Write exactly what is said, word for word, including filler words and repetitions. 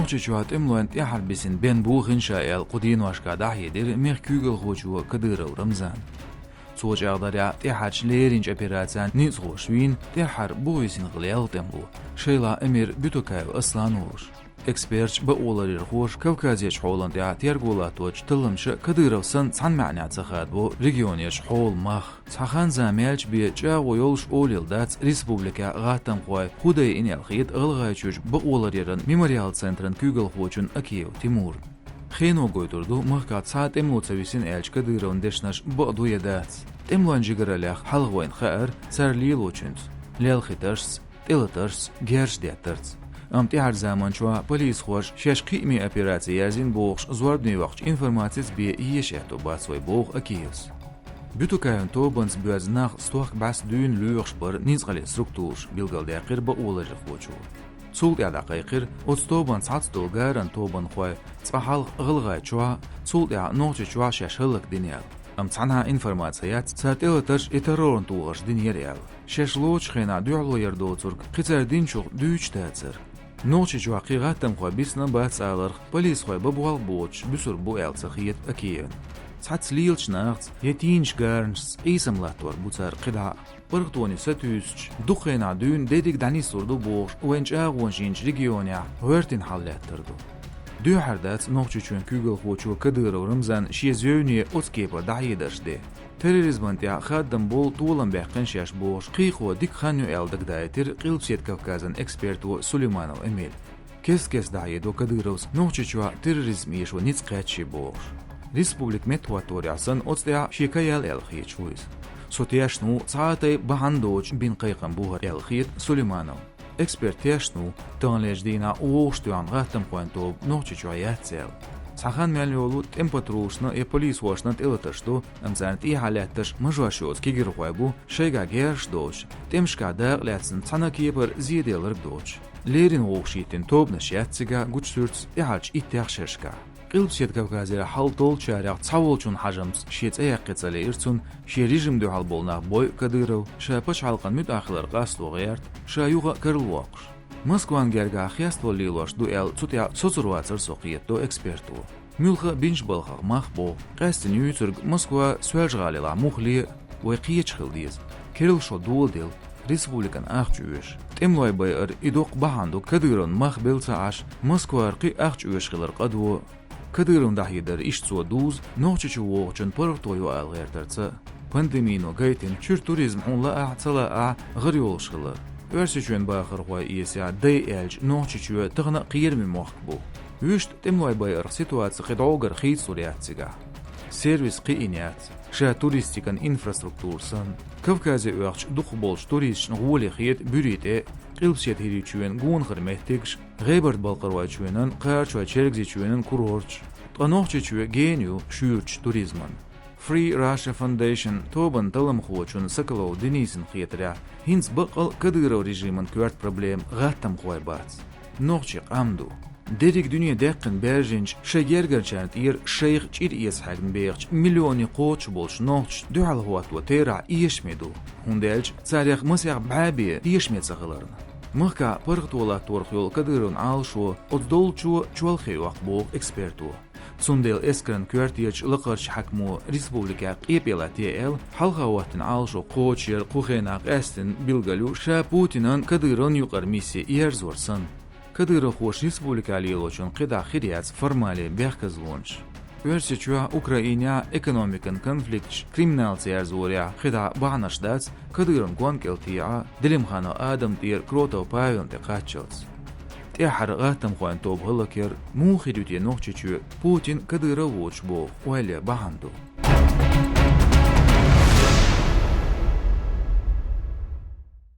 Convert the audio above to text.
Нохчийчохь тӀемалойн тӀаьххьара бисина бен бу хин ша аьлла, кху деношкахь дӀахьедира мехкан куьйгалхочо Кадыров Рамзана. Цо чӀагӀдарехь, тӀаьххьарчу леринчу операцин ницкъахоша вийна тӀаьххьара бухвисина хилла ялх тӀемало, шайлахь Эмир Бютукаев Аслан волуш. Эксперташа, бакъоларъярхоша Кавказерчу хьолана тӀехь терго латточу талламаша Кадыров санна цхьана маьӀнехь ца хадабо регионерчу хьолан мах. Цхьа хан-зама яьлча бен чӀагӀо йолуш олийла дац республикехь гӀаттамхой хӀун дайина аьлла хета ГӀалгӀайчуьрчу бакъоларъяран «Мемориал»-н центран куьйгалхочун Акиев Тимурна. Хено гойтур ду, махкахь цхьа а тӀемало ца висина аьллачу Кадыровн дешнаш бакъ ду я дац. ТӀемалойн жигараллех хьалха вайна хаьара цара лелочуьнца: лелхийтаршца, тӀелатаршца, герзаш деттарца. Амма тӀаьххьарчу заманчохь полисхоша шаьш кхиаме операци яьрзина бохуш зорбане йоккхучу информацица бен еша аьтто бац вай, боху Акиевс. Бютукаевн тобанца боьзна нах стохка бӀаьста дуьйна лоьхуш бара ницкъаллин структураша, билгалдаьккхира бакъоларъярхочо. Цул тӀаьхьа дӀакхайкхира, оцу тобанан цхьацца долу гаран тобанхой цкъа хьалха ГӀалгӀайчохь, цул тӀаьхьа Нохчийчохь шаьш хӀаллакдина аьлла. Амма цхьанхьа информаци яц, цара тӀелатарш я террорна тухарш динера аьлла. Шаьш лоцучу хенахь дуьхьало яр доцург кхин цара динчух дуьйцуш дацара. Нохчийчохь кхин гӀаттамхой бисина бац аларх, полисхой бан болх боцуш буьсур бу аьлла ца хета Акиевна. Цхьацца лелачу нахаца я тийначу гаранашца къийсам латтор бу цара кхидӀа а. ПаргӀатоне сатуьйсучу, дукха хенахь дуьйна дерриг дӀанислур ду бохуш, вайн чӀагӀонаш йинчу регионехь гӀоьртина хьал лаьттар ду. Дуьххьара дац Нохчийчоьнан куьйгалхочо Кадыров Рамзана шен зевне оцу кепара дӀахьедарш де. Терроризмана тӀехь хаддам болу толам баьккхина шаьш бохуш, кхайкхо дика хан ю аьлла дагадайтира Къилбаседа Кавказан эксперто Сулейманов Эмиль. Кест-кеста дӀахьедо Кадыровс Нохчийчохь терроризм эшо ницкъ кхаьччи бохуш. Республика меттахӀотторехь санна, оцу тӀехь шен ка яьлла аьлла хеташ ву иза. Со тешна ву, цхьа а тайпа бахьана доцуш бина кхайкхам бу хӀара аьлла хета Сулеймановна. Эксперт тешна ву, таханлерчу дийнахь вовшах тоьхна гӀаттамхойн тоба Нохчийчохь яц аьлла. Цхьа хан мел йолу тӀеман патрулшна я полисхошна тӀелатарш до, амма царна тӀехьа лаьтташ мажош йоцу кегийрхой бу, шайгахь герзаш доцуш, тӀемашкахь дакъа лаьцна цхьана а кепара зеделларг доцуш. Леррина вовшахӀиттина тобанаш яц цигахь гучу суьртаца тӀаьхьарчу иттех шерашкахь. Къилбаседа Кавказера хьал толлучарех цхьаволчунна хьажамца шен цӀе яккхий ца лиира цунна, шен режимна дуьхьал болу нах бойу Кадыров, ша пачхьалкхан муьтӀахь хилар къасто гӀерта, ша юха а карла воккхуш. Москван гергахь хеставалла лелош ду аьлла, цу тӀехь соцур вацара со, кхетадо эксперто. Муьлхха а бинчу балхах мах боху, къаьсттина юьйцург Москва Соьлжа-ГӀала елахь муххале а вай кхеташ хила деза. Керла шо доладелла, республикан ахча оьшу. ТӀемалой байар и доккха бахьана ду, Кадыровн мах белла ца Ӏаш, Москвара кхин а ахча оьшуш хилар къадо. Кадыровн дӀахьедар иштта цо дузу, Нохчийчу вогӀучун паргӀато йо ала гӀертарца. Пандемино гайтина, чуьра туризм хьуна лаахь а, ца лаахь а, гӀар йолуш хилар. Оьрсийчоьнан бахархой эсехь, дай аьлча, Нохчийчоь тахана а кхераме мохк бу. Вуьшта тӀемалой байарх ситуаци кхин дӀогара хийцалур яц цигахь. Сервис кхиийна яц, ша туристикан инфраструктура санна. Кавказе оьхучу дукхахболчу туристашна гӀоле хета Буьрий тӀе, Къилбаседа ХӀирийчоьнан гонахара меттигаш, ГӀебарта-Балкхаройчоьнан, Кхарачой-Чергазийчоьнан курорташ. Ткъа Нохчийчоь гена ю шуьйрачу туризман. Free Russia Foundation тобанан талламхочун Соколов Денисан хетарехь, хӀинца баккъал а Кадыров режиман коьрта проблема гӀаттамхой бац. Нохчий къам ду. Дерриг дуьне даьккхина баьржинчу, шайн гергарчарна тӀера шайх чӀир эца хьаьгна бехачу миллионе кхочуш болчу нохчашна дуьхьал хӀотто терахь эшаме ду, хӀунда аьлча царех масех бӀе бен эшаме ца хиларна. Махкахь паргӀато латторах йолу Кадыровн Ӏалашо оцу доллучо чолхе йоккху боху эксперто. Цундела эскаран коьртачу лакхарчу хьаькамо республикехь къепе латте аьлла, хьалха хӀоттийна Ӏалашо кхочушъяр кху хенахь къаьсттина билгал ю, ша Путинан, Кадыровн юкъара мисси ерзор санна. Кадыровхоша республикехь лелочун кхидӀа хир яц формале бехказлонаш. Оьрсийчохь, Украинехь экономикан конфликташ криминалца ерзорехь кхидӀа бахьанаш дац, Кадыровн гонкӀел тӀехьа, Делимханов Адамна тӀера Кротов Павелна тӀе кхаччалц. ТӀаьххьара гӀаттамхойн тоба хӀаллакъяр муха хир ю те Нохчийчоь, Путин, Кадыров воцуш боху ойла яр бахьана ду.